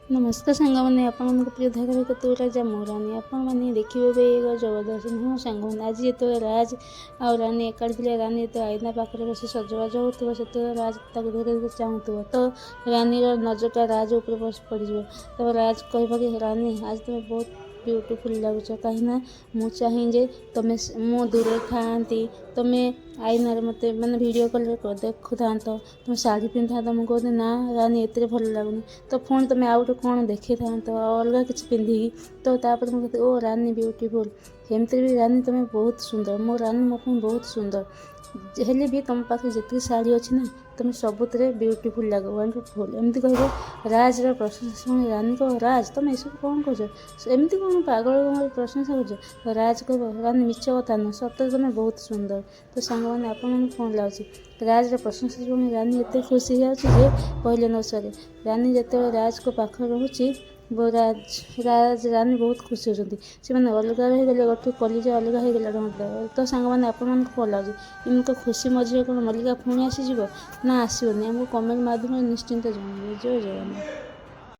ନମସ୍କାର ସାଙ୍ଗମାନେ, ଆପଣଙ୍କ ପ୍ରିୟ ଧାରାବାହିକ ତୁ ରାଜା ମୁଁ ରାନୀ ଆପଣମାନେ ଦେଖିବେ ଏବେ ଏକ ଜବରଦସ୍ତ। ହଁ ସାଙ୍ଗମାନେ, ଆଜି ଯେତେବେଳେ ରାଜ ଆଉ ରାନୀ ଏକାଠି ଥିଲେ, ରାନୀ ଯେତେବେଳେ ଆଇନା ପାଖରେ ବସି ସଜବାଜ ହେଉଥିବ, ସେତେବେଳେ ରାଜ ତାକୁ ଧୀରେ ଧୀରେ ଚାହୁଁଥିବ। ତ ରାନୀର ନଜରଟା ରାଜ ଉପରେ ବସି ପଡ଼ିଯିବ। ତାପରେ ରାଜ କହିବ କି, ରାନୀ, ଆଜି ତୁମେ ବହୁତ ବ୍ୟୁଟିଫୁଲ୍ ଲାଗୁଛ। କାହିଁକିନା ମୁଁ ଚାହେଁ ଯେ ତୁମେ ମୁଁ ଦୂରରେ ଥାଆନ୍ତି, ତୁମେ ଆଇନାରେ ମୋତେ, ମାନେ ଭିଡ଼ିଓ କଲ୍ରେ ଦେଖୁଥାନ୍ତ, ତୁମେ ଶାଢ଼ୀ ପିନ୍ଧିଥାନ୍ତ। ମୁଁ କହୁଥିଲି, ନା ରାନୀ, ଏଥିରେ ଭଲ ଲାଗୁନି। ତ ପୁଣି ତୁମେ ଆଉ ଗୋଟେ କ'ଣ ଦେଖେଇଥାନ୍ତ, ଆଉ ଅଲଗା କିଛି ପିନ୍ଧିକି। ତ ତାପରେ ମୁଁ କହୁଥିଲି, ଓ ରାନୀ ବ୍ୟୁଟିଫୁଲ୍। ଏମିତିରେ ବି ରାନୀ, ତୁମେ ବହୁତ ସୁନ୍ଦର। ମୋ ରାନୀ ମୋ ପାଇଁ ବହୁତ ସୁନ୍ଦର। ହେଲେ ବି ତୁମ ପାଖରେ ଯେତିକି ଶାଢ଼ୀ ଅଛି ନା, ତୁମେ ସବୁଥିରେ ବ୍ୟୁଟିଫୁଲ୍ ଲାଗ, ୱାଣ୍ଡରଫୁଲ୍, ଏମିତି କହିବ। ରାଜର ପ୍ରଶଂସା ଶୁଣି ରାନୀ କହିବ, ରାଜ, ତୁମେ ଏସବୁ କ'ଣ କହୁଛ? ଏମିତି କ'ଣ ପାଗଳ ପ୍ରଶଂସା କରୁଛ? ରାଜ କହିବ, ରାନୀ, ମିଛ କଥା ନୁହଁ, ସତରେ ତୁମେ ବହୁତ ସୁନ୍ଦର। ତ ସାଙ୍ଗମାନେ, ଆପଣଙ୍କୁ କ'ଣ ଲାଗୁଛି? ରାଜର ପ୍ରଶଂସା ଶୁଣି ରାନୀ ଏତେ ଖୁସି ହେଇଯାଉଛି ଯେ କହିଲେ ନ ସରେ। ରାନୀ ଯେତେବେଳେ ରାଜଙ୍କ ପାଖରେ ରହୁଛି, ରାଜ ରାଜ ରାନୀ ବହୁତ ଖୁସି ହେଉଛନ୍ତି। ସେମାନେ ଅଲଗା ରହିଗଲେ ଗୋଟେ କଲିଜା ଅଲଗା ହେଇଗଲା। ତ ସାଙ୍ଗମାନେ, ଆପଣମାନଙ୍କୁ କ'ଣ ଲାଗୁଛି? ଏମିତି ଖୁସି ମଝିରେ କ'ଣ ମଲ୍ଲିକା ପୁଣି ଆସିଯିବ ନା ଆସିବନି? ଆମକୁ କମେଣ୍ଟ ମାଧ୍ୟମରେ ନିଶ୍ଚିନ୍ତ ଜଣାଇବେ। ଜୟ ଜଗନ୍ନାଥ।